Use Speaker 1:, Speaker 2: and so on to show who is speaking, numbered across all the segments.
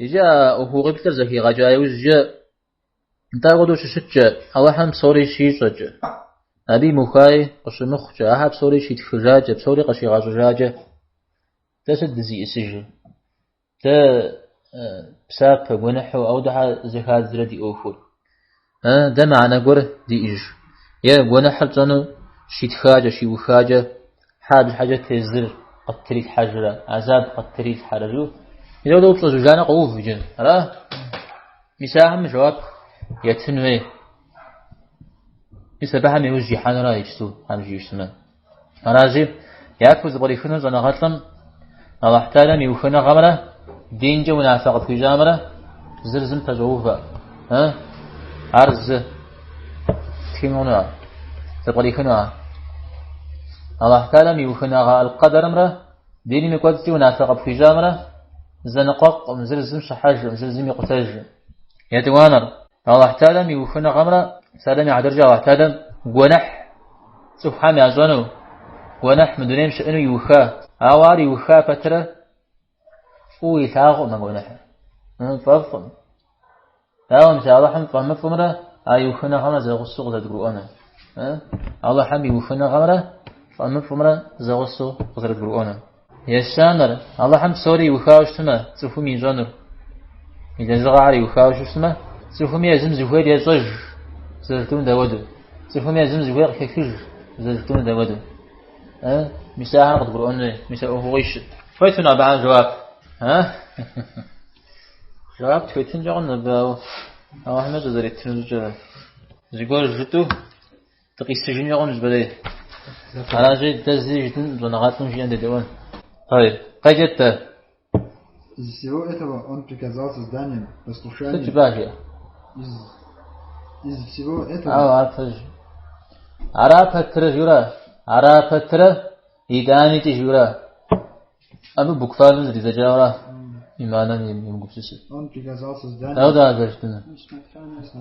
Speaker 1: Иджы а ӏуэхугъуиплӏыр зэхигъэкӏа иужькӏэ, нтӏэ апхуэдэу щыщыткӏэ, Алыхьым псори щищӏэкӏэ, абы имыухаи къыщымыхъукӏэ, ахэр псори щитхыжакӏэ, псори къыщигъэщӏыжакӏэ, дэ сыт дызиӏысыжыр? Дэ псапэ, гуэныхьу, ауэдэхэр зэхадзрэ ди ӏуэхур? Дэ мыхьэнэ гуэр диӏэж? Е гуэныхьыр тщӏэну щитхакӏэ, щиухакӏэ, хьэ абы щхьэкӏэ тезыр къыттрилъхьэжрэ, азаб къыттрилъхьэрэ жиӏэу? Мис ауэдэ упщӏэ зыбжанэ къоув иджы, ара? Мис ахэм жэуап етын хуей. Мис абыхэм иужь ихьэнура иджыпсту, хьэм жиӏэу щытмэ. Аращи, япэу зэпкърихыну щӏэныгъэлӏым Алыхь Тэхьэлам и ухыныгъэмрэ динкӏэ унафэ къыпхуищӏамрэ зыр зым пэщӏоувэ. Ар зы тхын хъуну ар, зэпкърихыну ар. Алыхь Тэхьэлам и ухыныгъэ аль-къэдэрымрэ диным и кӏуэцӏкӏи унафэ къыпхуищӏамрэ зэныкъуэкъум, зыр зым щыхьэжым, зыр зым икъутэжым. Етӏуанэр, Алыхь Тэхьэлам и ухыныгъэмрэ псалъэм и хьэтыркӏэ Алыхь Тэхьэлам гуэныхь цӏыхухэм ящӏэну, гуэныхь мы дунейм щыӏэну иуха. Ауэ ар иуха пэтрэ фӏыуэ илъагъукъым а гуэныхьыр. Фӏэфӏкъым. Дауэ мис Алыхьым фӏэмыфӏымрэ а и ухыныгъэмрэ зэгъусэу къызэрыдгурыӏуэнур? Алыхьым и ухыныгъэмрэ фӏэмыфӏымрэ зэгъусэу къызэрыдгурыӏуэнур. Ещанэр, Алыхьым псори иухауэ щытмэ, цӏыхум ищӏэнур, и лэжьыгъэхэр иухауэ щытмэ, цӏыхуми езым зыхуейр ещӏэж, зэрыжытӏэну дауэдэу. Цӏыхуми езым зыхуейр къыхехыж, зэрыжытӏэну дауэдэу. Мис ахэр къыдгурыӏуэн хуей, мис а ӏуэхугъуищыр. Хуетыну абыхэм жэуап? Жэуап тхуетынкӏэ хъун абы, ауэ Алыхьым ещӏэ зэретыну щӏыкӏэр. Зыгуэр жытӏэу Дыкъисыжынкӏэ хъунщ, бэрей. Аращи, дэ зыри жытӏэнкъым, щӏэныгъэлӏым жиӏэм дедэӏуэн. Хъайр. Къеджэт-тӏэ.
Speaker 2: Из всего этого он приказал созданиям послушание.
Speaker 1: Сыт жыпӏа жиӏэ?
Speaker 2: Из всего этого.
Speaker 1: Ауэ ар пэж. Ара пэтрэ жиӏэурэ, ара пэтрэ итӏаникӏи жиӏэурэ. Абы буквально зридзэкӏауэра и мыхьэнэм емыгупсысу.
Speaker 2: Он приказал созданиям.
Speaker 1: Дауэ да зэрыщытынур?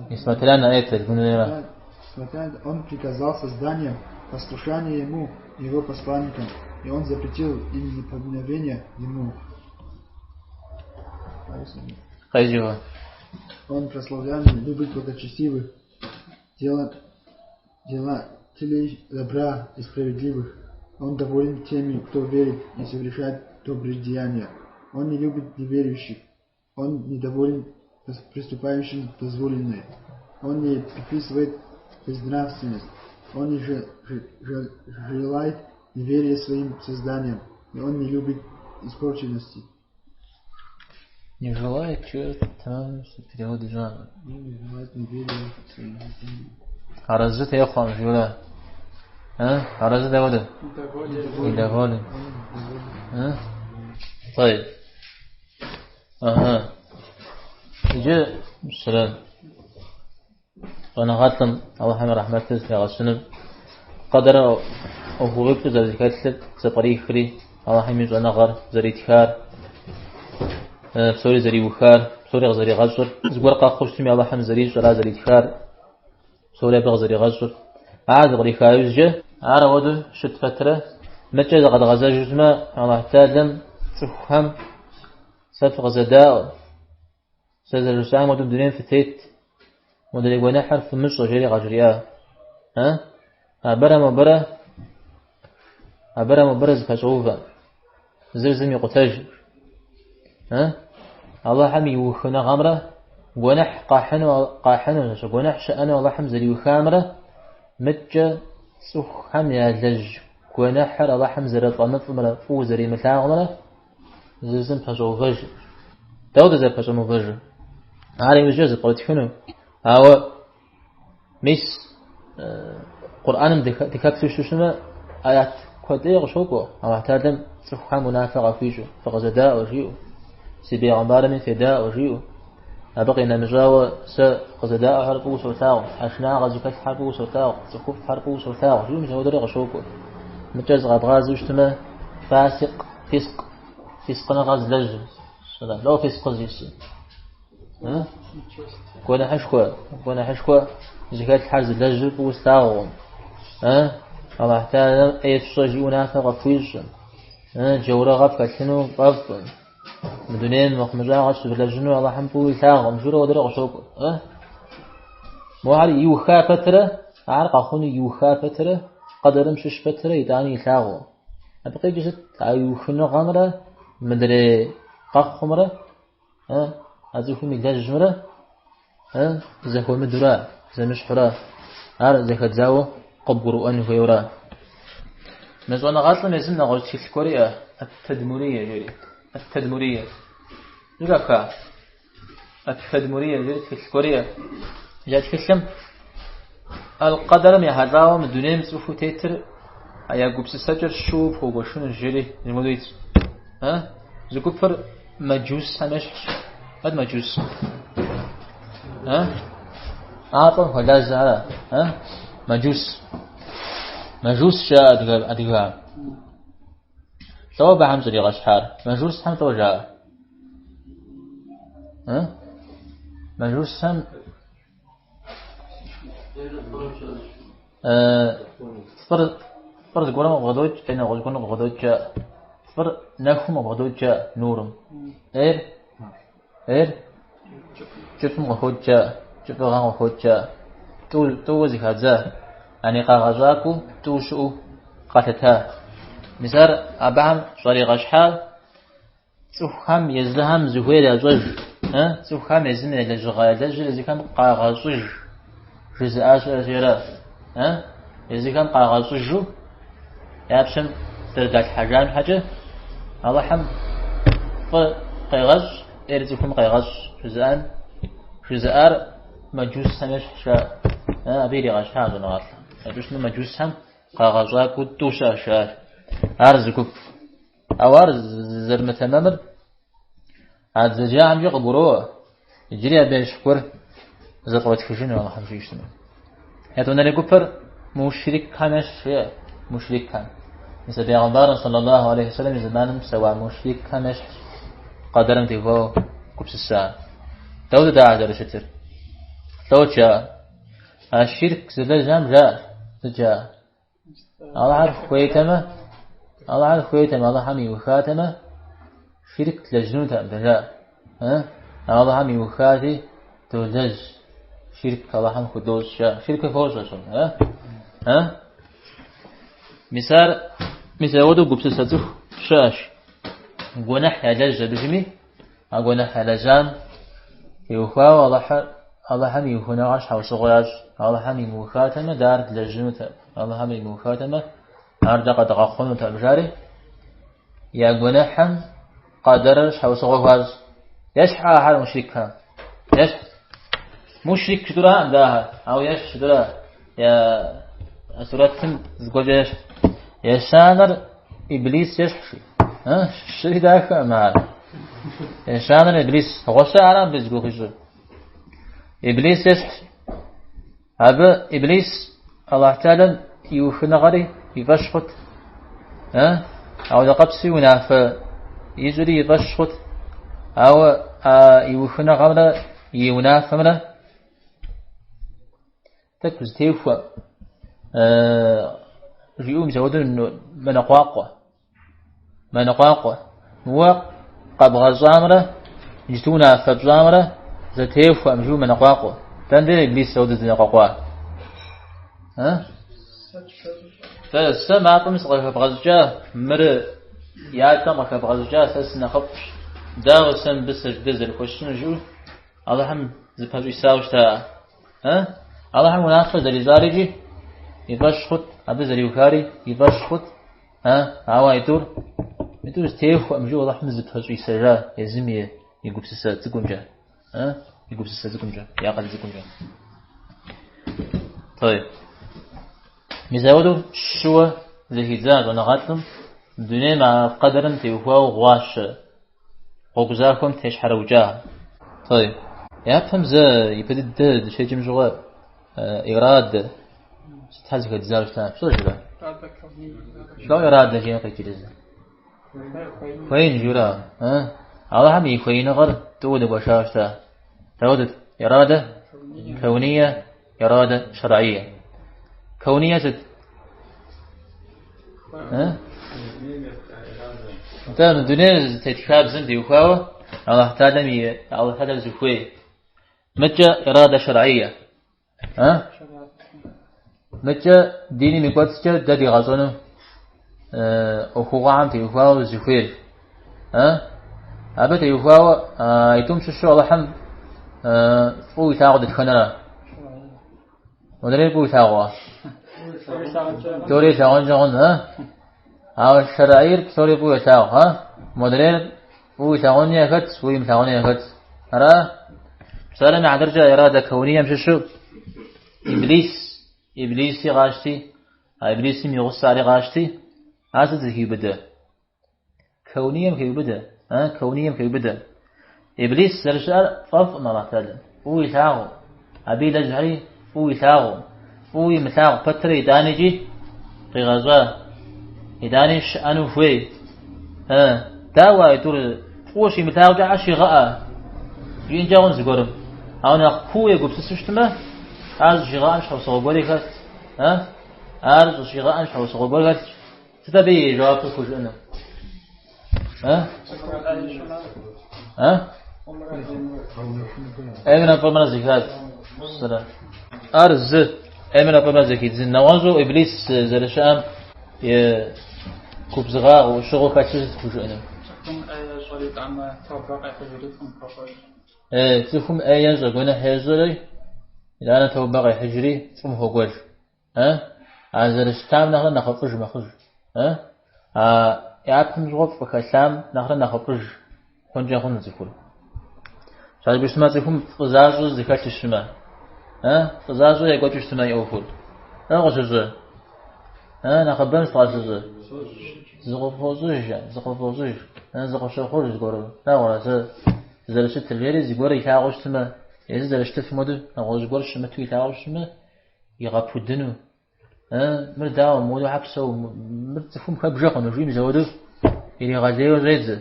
Speaker 1: Несмотря на это, жыпӏэнура?
Speaker 2: Несмотря на он приказал созданиям послушание ему и его посланникам, и он запретил им неповиновение ему.
Speaker 1: Къеджэуэ.
Speaker 2: Он прославленный любит благочестивых, делателей добра и справедливых. Он доволен теми, кто верит и совершает добрые деяния. Он не любит неверующих. Он недоволен преступающим дозволенное. Он не приписывает безнравственность. Он не желает неверия своим созданиям, и он не любит испорченности.
Speaker 1: Не желает, что там переводы жана.
Speaker 2: Не желает неверия своим созданиям.
Speaker 1: Арэзы техъуэм, жиӏэурэ. Арэзы дауэдэ? Недоволен. طيب. Ага. Иджы сэрэ щӏэныгъэлӏым Алыхьым и рэхьмэтыр зылъигъэсыным къэдэрэ ӏуэхугъуиплӏу зэрызэхэлъыр зэпкърихри, Алыхьым и щӏэныгъэр зэритхар, псори зэриухар, псори къызэригъэщӏыр, зыгуэр къэхъуу щытми Алыхьым зэрищӏэр, ар зэритхар, псори абы къызэригъэщӏыр. Ар зэпкъриха иужькӏэ, ар ауэдэу щыт пэтрэ, мыкӏэ зыкъэдгъэзэжу щытмэ, Алыхь Тэхьэлам цӏыхухэм сэ фыкъызэдаӏуэ. Сэ зэрыжысӏам хуэдэу дунейм фытет, модрей гуэныхьыр фымыщӏэ, жери къажриӏа. А? Абырэ мобырэ, абырэ мобырэ зэпэщӏоувэ. Зыр зым икъутэж. А? Алыхьым и ухыныгъэмрэ гуэныхь къахьыну, къахьыну, гуэныхь щыӏэну Алыхьым зэриухамрэ мыткӏэ цӏыхухэм ялэжь гуэныхьыр Алыхьым зэрыфӏэмыфӏымрэ фӏыуэ зэримылъагъумрэ зыр зым пэщӏоувэж. Дауэ дызэрыпэщӏэмыувэжыр? Ар иужькӏэ зэпкърытхыну. Ауэ мис Къурӏэным дыхэплъэу щытмэ, аят куэдей къыщокӏуэ Алыхь Тэхьэлам цӏыхухэм унафэ къахуищӏу, фыкъызэдаӏуэ жиӏэу, си бегъымбарми федаӏуэ жиӏэу. Абы къинэмыщӏауэ сэ къызэдаӏуэхэр фӏыуэ солъагъу, тхьэшынагъэ зыхэлъхэр фӏыуэ солъагъу, цӏыхуфӏхэр фӏыуэ солъагъу жиӏэу мис апхуэдэри къыщокӏуэ. Мыкӏэ зыкъэбгъазэу щытмэ, фасикъ, фискъ, фискъыныгъэ зылэжьыр, лӏо фискъ зищӏысыр. Гуэныхьышхуэ, гуэныхьышхуэ зыхэлъхэр зылэжьыр фӏыуэ слъагъукъым. Алыхь Тэхьэлам ӏей фщӏэ жиӏэу унафэ къыфхуищӏым. Джаурыгъэ пхэлъыну фӏэфӏым. Мы дунейм мыхъумыщӏагъэ щывлэжьыну Алыхьым фӏыуэ илъагъукъым, жиӏэурэ ауэдурэ къыщокӏуэ. Мохэр иуха пэтрэ, ар къэхъуну иуха пэтрэ, къэдэрым щыщ пэтрэ, итӏани илъагъукъым. Абы къикӏыр сыт? А иухыныгъэмрэ мыдрей къэхъумрэ, а цӏыхум илэжьымрэ зэхуэмыдэурэ, зэмыщхьурэ, ар зэхэдзауэ къыбгурыӏуэн хуейуэрэ. Мы щӏэныгъэлӏым езым нэгъуэщӏ тхылъ гуэр иӏэ, Ат-Тадмурие жери. Ат-Тадмурие. Зэхэфха? Ат-Тадмурие жери тхылъ гуэр иӏэ. Я тхылъым Аль-Къэдэрым ехьэлӏауэ мы дунейм цӏыхуу тетыр а я гупсысэкӏэр щыуэ пхуэгуэшынущ жери зыхуэдэу итщ. Зы гупыр мэджусхэм ещхьщ. Хэт мэджус? Мафӏэм хуэлажьэхэр, Мэджус. Мэжус жаӏэ адыгэхэм. Лӏо абыхэм щӏригъэщхьар? Мэжусхэм лӏо жаӏэ? Мэжусхэм Фӏыр фӏыр зыгуэрым къыбгъэдокӏ, ӏей нэгъуэщӏ гуэрым къыбгъэдокӏ жаӏэ. Фӏыр нэхум къыбгъэдокӏ жаӏэ, нурым. ӏейр ӏейр кӏыфӏым къыхокӏ жаӏэ, кӏыфӏыгъэм къыхокӏ жаӏэ. Тӏууэ зэхадза, яни къагъэщӏакӏуэу тӏу щыӏэу къалъыта. Мис ар абыхэм щӏаригъэщхьар Цӏыхухэм езыхэм зыхуейр ящӏэж, цӏыхухэм езым я лэжьыгъэ ялэжьыр езыхэм къагъэщӏыж жызыӏа щыӏэщи ара, езыхэм къагъэщӏыжу я пщэм зэрыдалъхьэжам щхьэкӏэ Алыхьым фӏы къегъэщӏ, ӏейр цӏыхум къегъэщӏ жызыӏан, жызыӏар мэджусхэм ещхьщ жаӏэ, абы иригъэщхьа щӏэныгъэлӏ. Абы мэджусхэм къагъэщӏакӏуэу тӏу щыӏэщ жаӏэр. Ар зы гуп. Ауэ ар зэрымытэмэмыр а дызэджахэмкӏэ къыгуроӏуэ, иджыри абы ещхь гуэр зэпкърытхыжыну Алыхьым жиӏэщтмэ. Етӏуанэрей гупыр мушрикхэм ещхьщ, жеӏэ, мушрикхэм. Мис а бегъымбарым саллаллаху алейхи вассалам и зэманым псэуа мушрикхэм ещхьщ къэдэрым теухуауэ гупсыса. Дауэ дыдэ ар зэрыщытыр? Лӏот жаӏэ. А ширк зылэжьхэм жаӏэ, сыт жаӏэ? Алыхьыр хуейтэмэ, Алыхьыр хуейтэмэ, Алыхьым иухатэмэ, ширк длэжьынутэкъым дэ жаӏэ. Алыхьым иухати, долэжь. Ширк Алыхьым худощӏ жаӏэ. Ширкыр фощӏэ щӏым. Мис ар, мис ауэдэу гупсысэ цӏыху щыӏэщ. Гуэныхь ялэжь абыжми, А гуэныхь ялэжьам теухуауэ Алыхьыр, Алыхьым и ухыныгъэр щхьэусыгъуэ ящӏ. Алыхьым имыухатэмэ, дэ ар длэжьынутэкъым. Алыхьым имыухатэмэ, ар дэ къэдгъэхъунутэкъым, жари я гуэныхьым къэдэрыр щхьэусыгъуэ хуащӏ. Ещхь ахэр мушрикхэм. Ещхь. Мушрик жытӏэраӏым дэ ахэр, ауэ ещхь жытӏэра я сурэтым зыгуэркӏэ ещхь. Ещанэр Иблис ещхьщ. Щыри дахэкъым ар. Ещанэр Иблис. Гъуэща ара мыбы зи гугъу ищӏыр? Иблис ещхьщ. Абы Иблис Аллахь Тэхьэлам и ухыныгъэри и фӏэщ хъут. Ауэ къэпси унафэ ищӏри и фӏэщ хъут. Ауэ а и ухыныгъэмрэ и унафэмрэ Тӏэкӏу зэтехуэ жиӏэу мис апхуэдэу мэныкъуакъуэ. Мэныкъуакъуэ. Уэ къэбгъэщӏамрэ иджыту унафэ пщӏамрэ зэтехуэкъым жиӏэу мэныкъуакъуэ. Дэнэ дей Иблис апхуэдэу здэныкъуэкъуа? Сэ мафӏэм сыкъыхэбгъэщӏыкӏа, мыр ятӏэм къыхэбгъэщӏыкӏа, сэ сынэхъыфӏщ. Дауэ сэ мыбы сэждэ зэрыхуэсщӏынур жиӏэу Алыхьым зыпэщӏисауэ щыта? Алыхьым унафэ зэрищӏар икӏи и фӏэщ хъут, абы зэриухари и фӏэщ хъут, ауэ итӏур итӏур зэтехуэкъым жиӏэу Алыхьым зыпэщӏисэжа езым и гупсысэ цӏыкӏумкӏэ, и гупсысэ цӏыкӏумкӏэ, и акъыл цӏыкӏумкӏэ. طيب. Мис апхуэдэу щыуэ зэхидза щӏэныгъэлӏым дунейм а къэдэрым теухуауэ гъуащэ гъуэгу захуэм тещхьэрыукӏа. طيب. Япэм зэ ипэ дыдэ дыщеджэм щыгъуэ ирадэ сытхэр зэхэдзауэ щыта? Пщӏэжрэ? Лӏо ирадэ жиӏэм къикӏри зы. Хуеин жиӏэра? Алыхьым и хуеиныгъэр тӏууэ дыгуэшауэ щыта. Дауэдэт? Ирада кауния, ирада шар'ия. Кауния сыт? Нтӏэ, мы дунейр зытет хабзэм теухуауэ. Аллахь Таалэм и Аллахь Таалэр зыхуей. Мыкӏэ ирада шэрӏия. Мыкӏэ диным и кӏуэцӏкӏэ дэ дигъэщӏэну ӏуэхугъуэхэм теухуауэ зыхуейр. Абы теухуауэ аитӏум щыщу Алыхьым фӏыуэ илъагъу дэтхэнэра? Модрейр фӏыуэ илъагъуа? Псори илъагъункӏэ хъун, а? Ауэ шэрӏийр псори фӏыуэ елъагъу, а? Модрейр фӏыуэ илъагъуни яхэтщ, фӏыуэ имылъагъуни яхэтщ. Ара? Псалъэм и хьэтыркӏэ ирада каунием щыщу Иблис, Иблиси къащти, а Иблисым и гъусэри къащти, ар сыт зыхиубыдэ? Каунием хеубыдэ, а? Каунием хеубыдэ. Иблис зэрыщыӏэр фӏэфӏым Аллахь Таалэм, фӏыуэ илъагъуу, абы илэжьхэри фӏыуэ илъагъуу, фӏыуэ имылъагъу пэтрэ итӏанэкӏи къигъэщӏа, итӏани щыӏэну хуей. Дауэ а итӏур фӏыуэ щимылъагъукӏэ щхьэ щигъэӏэ? Жиӏэнкӏэ хъун зыгуэрым. Ауэ нэхъ кууэ егупсысу щытмэ, ар щӏыщигъэӏэм щхьэусыгъуэ гуэри хэлъщ. Ар щӏыщигъэӏэм щхьэусыгъуэ гуэр хэлъщ. Сыт абы и жэуапыр хужыӏэну? А? А? Ӏеймрэ фӏымрэ зэхадз. Сэрэ. Ар зы ӏеймрэ фӏымрэ зэхидзын. Нэгъуэщӏу Иблис зэрыщыӏэм и губзыгъагъ, ӏущыгъэу хэлъу сыт хужыӏэну?
Speaker 3: Цӏыхум ӏей ещӏэри итӏанэ тобэ къехьыжри фӏым хуэкӏуэж.
Speaker 1: Цӏыхум ӏей ещӏэ, гуэныхь ещӏэри, итӏанэ тобэ къехьыжри фӏым хуэкӏуэж. Э? А зэрыщытам нэхърэ нэхъыфӏыж мэхъуж. Э? А япэм щыгъуэ фӏы хэлъам нэхърэ нэхъыфӏыж хъункӏэ хъуну цӏыхур. Щхьэкӏэ щытмэ, цӏыхум фӏы защӏэу зыхэлъу щытмэ. Э? Фӏы защӏэу екӏуэкӏыу щытмэ и ӏуэхур. Э, къыщыщӏы? Э, нэхъыбэм сыт къащыщӏыр? Зыкъыфӏощӏыж, зыкъыфӏощӏыж. Э, зыкъыщохъуж зыгуэру. Дауэрэ сэ зэрыщытыр жери зыгуэр илъагъуу щытмэ, езыр зэрыщытыфым хуэдэу нэгъуэщӏ гуэр щымыту илъагъуу щытмэ, игъэпудыну. Мыр дауэ, мыуэду щхьэ псэу, мыр цӏыхум хэбжэ хъуну, жиӏэу мис ауэдэу иригъэлейуэ щӏедзэ.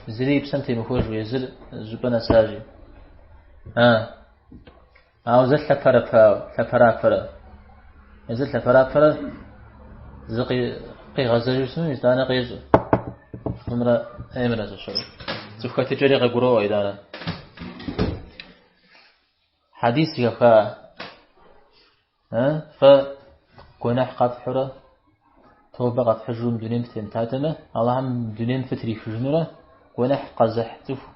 Speaker 1: Зыри и псэм темыхуэжу, езыр щӏыпӏэ нэсащи. Ауэ зэ лъэпэрапэрэ, езыр лъэпэрапэрэ зы къигъэзэжу щытмэ, итӏанэ къещӏэ. Фӏымрэ ӏеймрэ зэщӏэу. Цӏыху хэтыкӏэри къыгуроӏуэ итӏанэ. Хьэдис зэхэфха, фэ гуэныхь къэфхьурэ тобэ къэфхьыжу мы дунейм фытемытатэмэ, Аллахьым дунейм фытрихыжынурэ гуэныхь къэзыхь цӏыху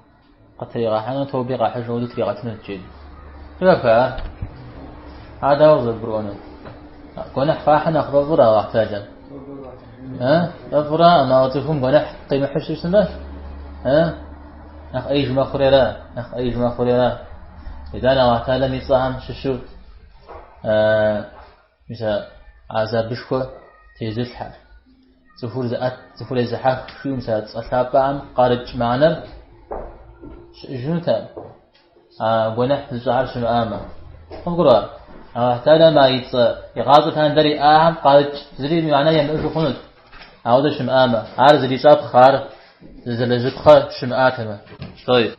Speaker 1: къытригъэхьэну тоби къахьыжу ауэдэу тригъэтынут жери. Зэхэфха ар? Ар дауэ къызэрыбгурыӏуэнур? Гуэныхь къахьыр нэхъ фӏэфӏыр Аллахь Тэхьэлам? Фӏэфӏыра, ауэ цӏыхум гуэныхь къимыхьу щытмэ, Нэхъ ӏеиж мэхъури ара, нэхъ ӏеиж мэхъури ара. Итӏанэ Аллахь Тэхьэлам и цӏэхэм щыщу мис а гӏэзабышхуэ тезылъхьэ, цӏыхур зыӏэт, цӏыхур езыхьэх жиӏэу мис а цӏэ лъапӏэхэм къарыкӏ мыхьэнэр щыӏэжынутэкъым, а гуэныхь зыщӏахэр щымыӏамэ. Къывгурыӏуа? Аллахь Тэхьэлам а и цӏэ игъащӏэ лъандэрэ иӏахэм къарыкӏ зыри мыхьэнэ ямыӏэжу хъунут. Ауэдэ щымыӏамэ, ар зэрищӏапхъэ, ар зэлэжьыпхъэ щымыӏатэмэ. Тӏэйиб.